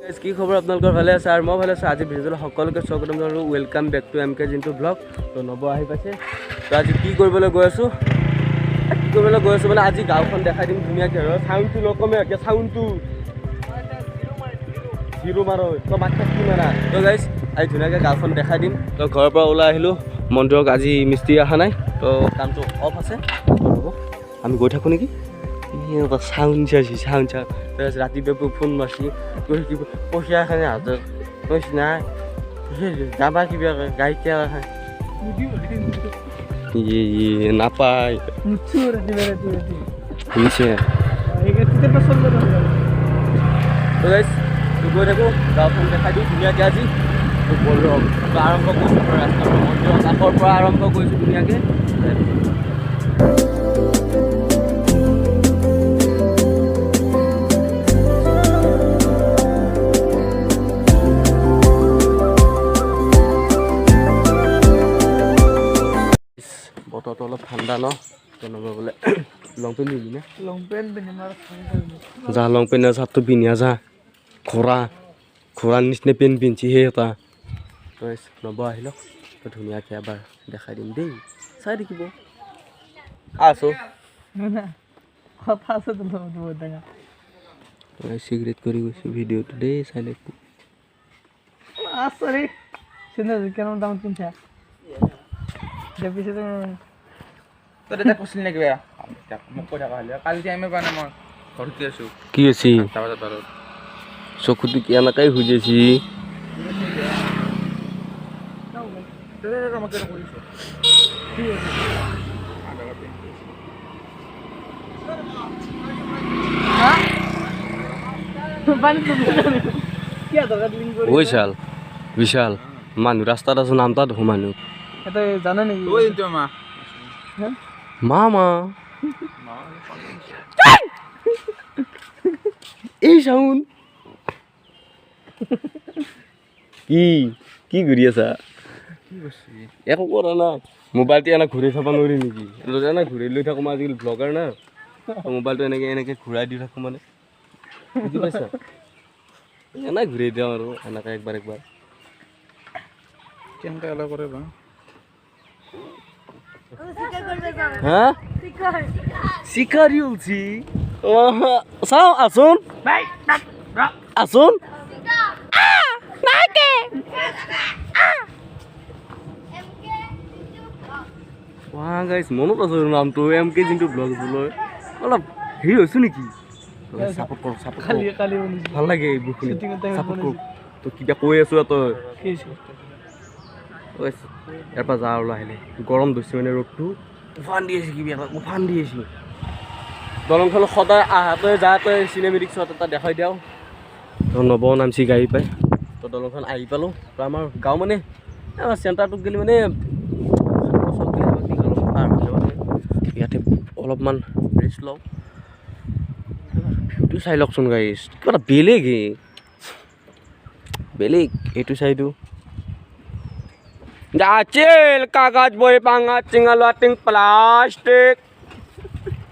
কি খবৰ আপোনালোকৰ? ভালে আছে আৰু মই ভালে আছোঁ। আজি ভিডিঅ'টোলৈ সকলোকে স্বাগতম জনালোঁ। Welcome back to M K Jintu blog. তো নৱ আহি পাইছে। তো আজি কি কৰিবলৈ গৈ আছোঁ, কি কৰিবলৈ গৈ আছোঁ মানে আজি গাঁওখন দেখাই দিম ধুনীয়াকৈ। আৰু চাউণ্ডটো নকমে, এতিয়া চাউণ্ডটো জিৰ' মাৰ, তই মাত কি মাৰা। তো গাইজ আজি ধুনীয়াকৈ গাঁওখন দেখাই দিম। তো ঘৰৰ পৰা ওলাই আহিলোঁ। মন্দিৰক আজি মিস্ত্ৰী অহা নাই, তো কামটো অফ আছে। ৰ'ব আমি গৈ থাকোঁ নেকি? চাউণ্ড চাইছি, চাউণ্ড চাউণ্ড। তাৰপিছত ৰাতিপুৱা ফোন মাৰছি, কৈছে কি পইচা এখানে হাতত কৈছে নাই যাবা কিবা গাড়ী নাপায় শুনিছে। গৈ থাকোঁ, গাঁওখন দেখাই দিওঁ ধুনীয়াকৈ আজি। বলক আৰম্ভ কৰিছোঁ, ৰাস্তাৰ মন্দিৰৰ কাষৰ পৰা আৰম্ভ কৰিছোঁ ধুনীয়াকৈ। বতৰটো অলপ ঠাণ্ডা ন, তেনেকুৱা বোলে লং পেণ্ট পিন্ধি না? লং পেণ্ট পিন্ধিম। যা লং পেণ্ট চাৰ্টটো পিন্ধি যা, ঘোঁৰা ঘোঁৰাৰ নিচিনা পেণ্ট পিন্ধছি সেই এটা। নৱ আহি লওক, তো ধুনীয়াকৈ এবাৰ দেখাই দিম দেই, চাই থাকিব। আছোঁ চিগাৰেট কৰি গৈছোঁ ভিডিঅ'টো দেই, চাই থাকিব। কি হৈছে চকুটো কি এনেকাই খুজিছি? বিশাল বিশাল মানুহ ৰাস্তাত আছো, নাম তাত দেখো মানুহ। জানে নেকি? মামা এই চাউন কি কি ঘূৰি আছা? একো কৰা নাই, মোবাইলটো এনে ঘূৰি চাব নোৱাৰি নেকি? এনে ঘূৰি লৈ থাকোঁ মই, আজিকালি ব্লগাৰ না, মোবাইলটো এনেকৈ এনেকৈ ঘূৰাই দি থাকোঁ মানে, বুজি পাইছা? এনে ঘূৰাই দিওঁ আৰু এনেকৈ একবাৰ একবাৰ। কেনেকৈ এলাও কৰে বা? হ্যাঁ শিকারি বলছি। চাও আসুন আসুন। মনত আছে নামটো এম কে জিন্তু ব্লগ লৈ অলপ হেৰি হৈছোঁ নেকি? চাপৰ্ট কৰক, চাপৰ্ট কৰক, ভাল লাগে এইবোৰ শুনি। চাপৰ্ট কৰক। তই কিবা কৈ আছো তই। ইয়াৰ পৰা যা আৰু লাহে গৰম ধৰিছে মানে, ৰ'দটো উফান দি আছে, কিবা উফান দি আছে। দলংখন সদায় আহাতে যাওঁতে চিনেমেটিক শ্বট এটা দেখাই দিওঁ। তো নৱ নামচি গাড়ী পাই, তো দলংখন আহি পালোঁ। তো আমাৰ গাঁও মানে আমাৰ চেণ্টাৰটোত গ'লে মানে পাৰ হৈ যাব মানে, ইয়াতে অলপমান ৰেষ্ট লওঁ। ভিউটো চাই লওকচোন গাইজ, কিবা এটা বেলেগ বেলেগ এইটো চাইডো। যাচিল কাগজ বই পাঙা চিঙা লোৱা প্লাষ্টিক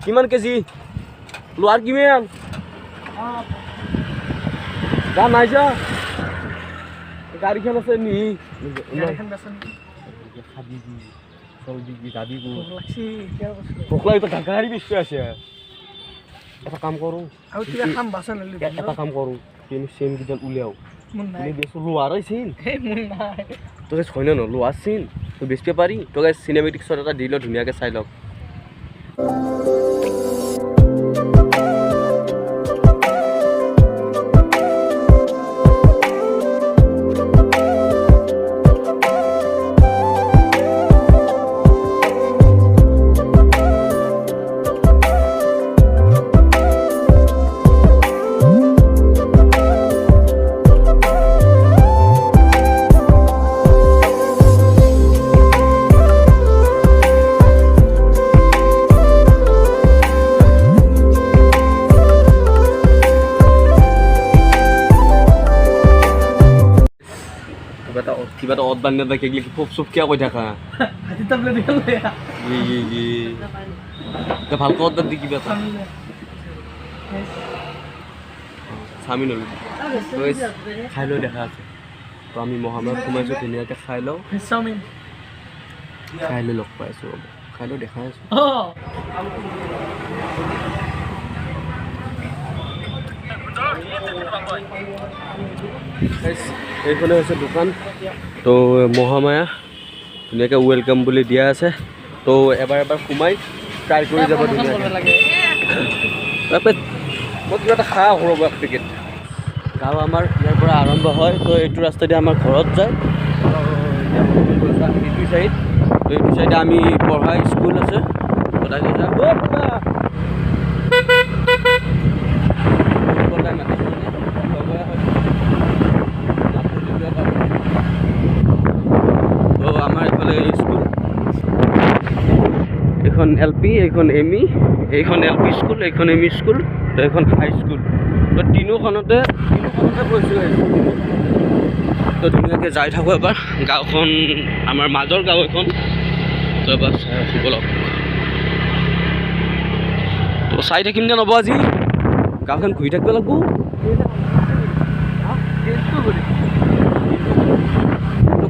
কিমান কেজি লোৱাৰ কিমান যা নাই যা গাড়ীখন আছে নি গাড়ী বেছি আছে। এটা কাম কৰোঁ, এটা কাম কৰোঁ, চেইন কেইডাল উলিয়াও লোৱাৰ চিন তোকে হয় ন, লোৱাৰ চিন তই বেচিব পাৰি। তোকে চিনেমেটিক শ্বট এটা দি ল, ধুনীয়াকৈ চাই লওক। কিবা এটা অত বান্ধি নাথাকে, ফোপ চোপ কিয় কৈ থাকা? ভালকৈ অৰ্ডাৰ দি কিবা এটা চাওমিন। খাই লৈ দেখা আছে। তো আমি মহামায়াত সোমাইছোঁ, ধুনীয়াকৈ খাই লওঁ, চাওমিন খাই লৈ লগ পাই আছোঁ, খাই লৈ দেখাই আছোঁ। এইখনে হৈছে দোকান, তো মহামায়া ধুনীয়াকৈ welcome বুলি দিয়া আছে। তো এবাৰ এবাৰ সোমাই ট্ৰাই কৰি যাব ধুনীয়াকৈ। তাৰপিছত মই কিবা এটা খাই আহোঁ ৰ'ব এক পেকেট। গাঁও আমাৰ ইয়াৰ পৰা আৰম্ভ হয়, তো এইটো ৰাস্তাদি আমাৰ ঘৰত যায়। এইটো চাইড, তো এইটো চাইডে আমি পঢ়া স্কুল আছে, সদায় যাওঁ। তো আমাৰ এইফালে স্কুল, এইখন এল পি, এইখন এম ই, এইখন এল পি স্কুল, এইখন এম ই স্কুল, তো এইখন হাই স্কুল। তো তিনিওখনতে পঢ়িছোঁ। তো ধুনীয়াকৈ যাই থাকোঁ এবাৰ। গাঁওখন আমাৰ মাজৰ গাঁও এখন, তো এবাৰ চাই আছোঁ বলক। তো চাই থাকিম নে নব, আজি গাঁওখন ঘূৰি থাকিব লাগিব।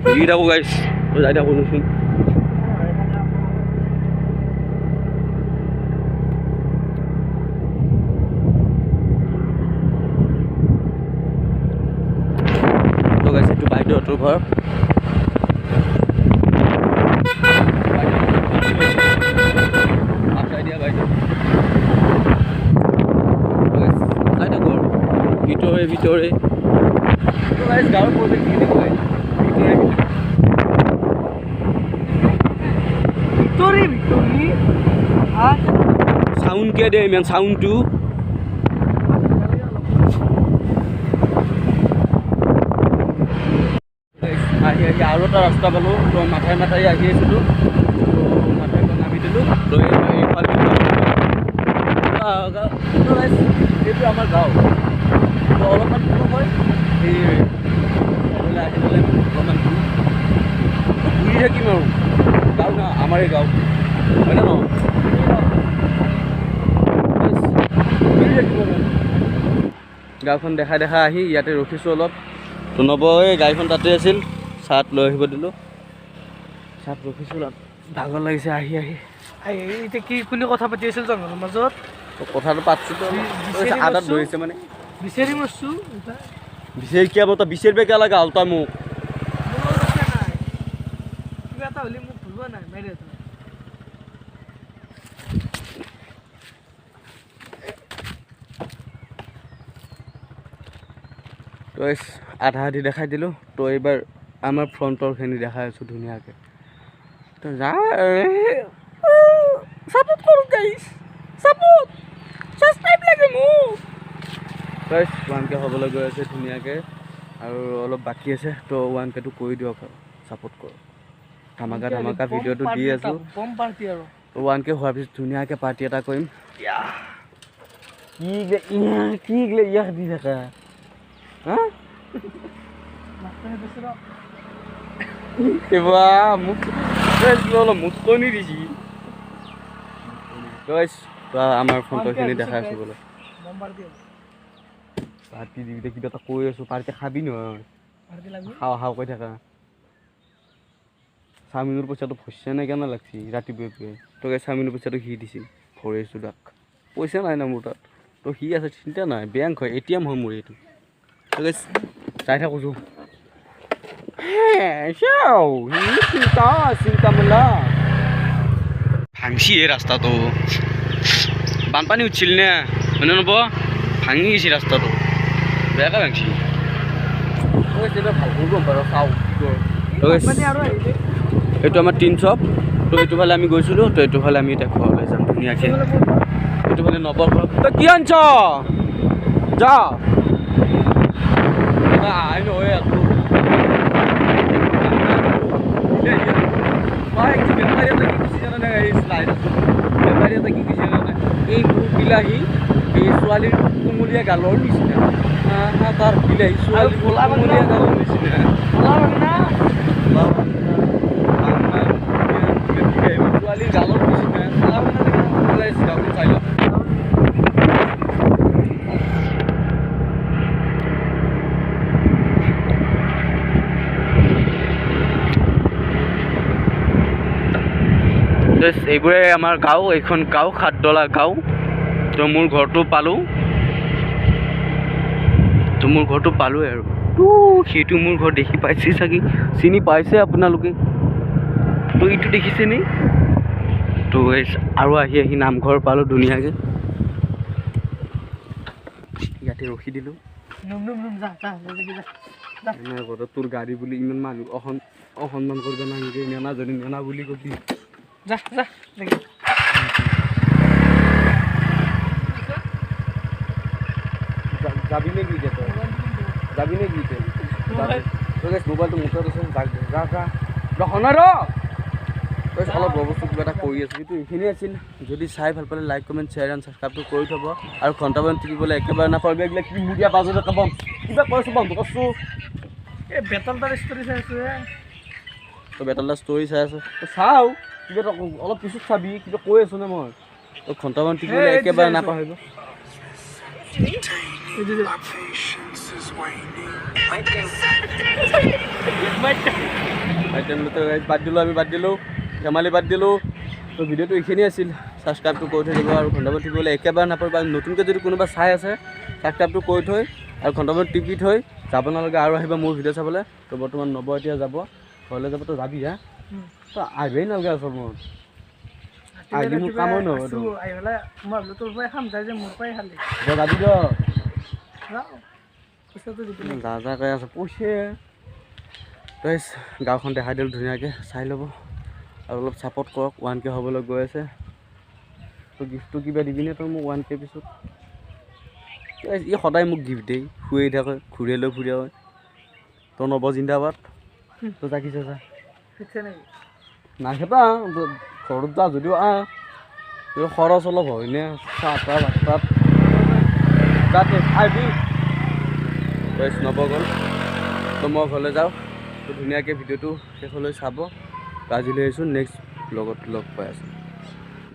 ঘূৰি থাকোঁ গাইছ, তো যাই থাকোঁ দেচোন। তো গাইছ, এইটো বাইদেউহঁতৰ ঘৰ। বাইদেউ যাই থাকোঁ আৰু ভিতৰে ভিতৰে। গাঁৱৰ পৰিৱেশ কেনেকুৱা, ভিতৰে ভিতৰে ভিতৰে চাউণ্ড কিয় দিয়ে ইমান চাউণ্ডটো? আহি আহি আৰু এটা ৰাস্তা পালোঁ, তো মাথাই মাথাই আহি আছিলোঁ, তো মাথাই পৰা নামি দিলোঁ। তো এইফালে এইটো আমাৰ গাঁও, তো অলপমান দূৰ হয়। এই আহি পেলাই অলপমান দূৰ ঘূৰি থাকিম আৰু। গাঁও না, আমাৰে গাঁও হয় নে নহয়? ঘূৰি থাকিম আৰু। গাঁওখন দেখাই দেখাই আহি ইয়াতে ৰখিছোঁ অলপ। তো নৱ এই গাড়ীখন তাতে আছিল, চাহত লৈ আহিব দিলোঁ, চাহত ৰখিছোঁ। ভাগৰ লাগিছে আহি আহি। এতিয়া কি কোনে কথা পাতি আছিল জংঘলৰ মাজত? কথাটো পাতছোঁ, আদাত ধৰিছে মানে বিচাৰি মৰছোঁ। বিচাৰি কিয় তই বিচাৰিব কিয় লগা হ'ল তই মোক? কিবা এটা হ'লে মোক ভুলবা নাই মাৰি। তো আধা আধি দেখাই দিলোঁ। তো এইবাৰ আমাৰ ফ্ৰণ্টৰখিনি দেখাই আছোঁ ধুনীয়াকৈ। তো যা ছাপোৰ্ট কৰোঁ গাইছ, ছাপোৰ্ট ছাবস্ক্ৰাইব লাগে মোক গাইছ। 1K হ'বলৈ গৈ আছে ধুনীয়াকৈ, আৰু অলপ বাকী আছে। তো 1Kটো কৰি দিয়ক আৰু ছাপোৰ্ট কৰক। ধামাকা ধামাকা ভিডিঅ'টো দি আছোঁ। তো 1K হোৱাৰ পিছত ধুনীয়াকৈ পাৰ্টি এটা কৰিম। কি কি ইয়াক দি থাকা হা? কিবা মোক অলপ মুচকনি দিছি। আমাৰ ফ্ৰণ্টৰখিনি দেখাই আছোঁ বোলে। পাৰ্টি দিবি, কিবা এটা কৈ আছোঁ, পাৰ্টি খাবি নহয়, খাওঁ খাওঁ কৈ থাকা। চাওমিনৰ পইচাটো ভৰছে নাই কেনে লাগছি ৰাতিপুৱাই। তো চাওমিনৰ পইচাটো সি দিছিল, ভৰাইছোঁ তাক। পইচা নাই না মোৰ তাত, তো সি আছে, চিন্তা নাই, বেংক হয়, ATM হয় মোৰ এইটো। তো যাই থাকোঁ। চিন্তা চিন্তা মেলা ভাংছি এই ৰাস্তাটো, বানপানী উঠিছিল নে হয়নে নব, ভাঙি গৈছে ৰাস্তাটো, বেয়াকৈ ভাংছি। ভাল কৰিব বাৰু, চাওঁ কি কৰোঁ। এইটো আমাৰ টিন শ্বপ। তো এইটো ফালে আমি গৈছিলোঁ, তো এইটো ফালে আমি এতিয়া ঘৰলৈ যাম ধুনীয়াকৈ। এইটো ফালে নৱৰ ঘৰ। তই কি আনছ? যা আই নহয় আকৌ বেপাৰী এটা কি কৈছে জানানে? এই বেপাৰী এটা কি কৈছে জানানে? এই মোৰ বিলাহী এই ছোৱালীৰ কোমলীয়া গালৰ নিচিনা। তাৰ বিলাহী ছোৱালীৰ কোমলীয়া গালৰ নিচিনা। ছোৱালীৰ গালৰ নিচিনা। চাই লওক। তো এইবোৰে আমাৰ গাঁও, এইখন গাঁও সাতডলা গাঁও। তো মোৰ ঘৰটো পালোঁ, তো মোৰ ঘৰটো পালোঁৱেই আৰু। তো সেইটো মোৰ ঘৰ দেখি পাইছে চাগে, চিনি পাইছে আপোনালোকে। তো এইটো দেখিছে নি? তো আৰু আহি আহি নামঘৰ পালোঁ ধুনীয়াকৈ, ইয়াতে ৰখি দিলোঁ। ঘৰত তোৰ গাড়ী বুলি ইমান মানুহ অসন্মান কৰিব নালাগে, নেনা যদি নেনা বুলি কবি। যাবি নেকি এতিয়া তই? যাবি নেকি এতিয়া? মোবাইলটো মোৰ তাত আছে, যা যা ৰহ না ৰ। অলপ বস্তু কিবা এটা কৰি আছোঁ। কিন্তু এইখিনি আছিল। যদি চাই ভাল পালে লাইক, কমেণ্ট, শ্বেয়াৰ এণ্ড ছাবস্ক্ৰাইবটো কৰি থ'ব আৰু ঘণ্টামান টিপিবলৈ একেবাৰে নাপাহৰিব। এইবিলাক কি মুৰীয়া বাজতে কাম কিবা কৈছোঁ, বন্ধ কৰছোঁ। এই বেতল তাৰ ষ্টৰি চাই আছোঁ। তই বেতল তাৰ ষ্টৰি চাই আছ, তই চাওঁ কিবা এটা অলপ পিছত চাবি, কিবা কৈ আছোঁ নে মই? তই ঘণ্টামান টিপিবলৈ একেবাৰে নাপাহৰিব। বাদ দিলোঁ আমি, বাদ দিলোঁ ধেমালি, বাদ দিলোঁ। তো ভিডিঅ'টো এইখিনিয়ে আছিল। ছাবস্ক্ৰাইবটো কৰি থৈ দিব আৰু ঘণ্টামান টিপিবলৈ একেবাৰে নাপাহৰিব। আৰু নতুনকৈ যদি কোনোবা চাই আছে, ছাবস্ক্ৰাইবটো কৰি থৈ আৰু ঘণ্টামান টিপি থৈ যাব নালাগে আৰু আহিব মোৰ ভিডিঅ' চাবলৈ। তো বৰ্তমান নৱ এতিয়া যাব, ঘৰলৈ যাব। তো যাবি হা, তই আহিবই নালাগে আচল মোৰ। আহিলি মোৰ কামো নহ'ব। যাবি যা যা কৈ আছ পইচা। তই গাঁওখন দেখাই দিলোঁ ধুনীয়াকৈ, চাই ল'ব আৰু অলপ ছাপৰ্ট কৰক। 1K হ'বলৈ গৈ আছে। তই গিফ্টটো কিবা দিবিনে তই মোক 1K পিছত? ই সদায় মোক গিফ্ট দিয়ে, শুয়ে থাকে, ঘূৰিয়ে লৈ ফুৰি থাকে। তই নৱ জিন্দাবাদ। তই জাকিছে যা নাই খেতা ঘৰত যা যদিও আহ, খৰচ অলপ হয়নে, চাহ তাহ ভাত তাত যাতে আহিবি। নৱ গ'ল, তো মই ঘৰলৈ যাওঁ। তো ধুনীয়াকৈ ভিডিঅ'টো শেষলৈ চাব। আজিলৈ আহিছোঁ, নেক্সট ব্লগত লগ পাই আছোঁ।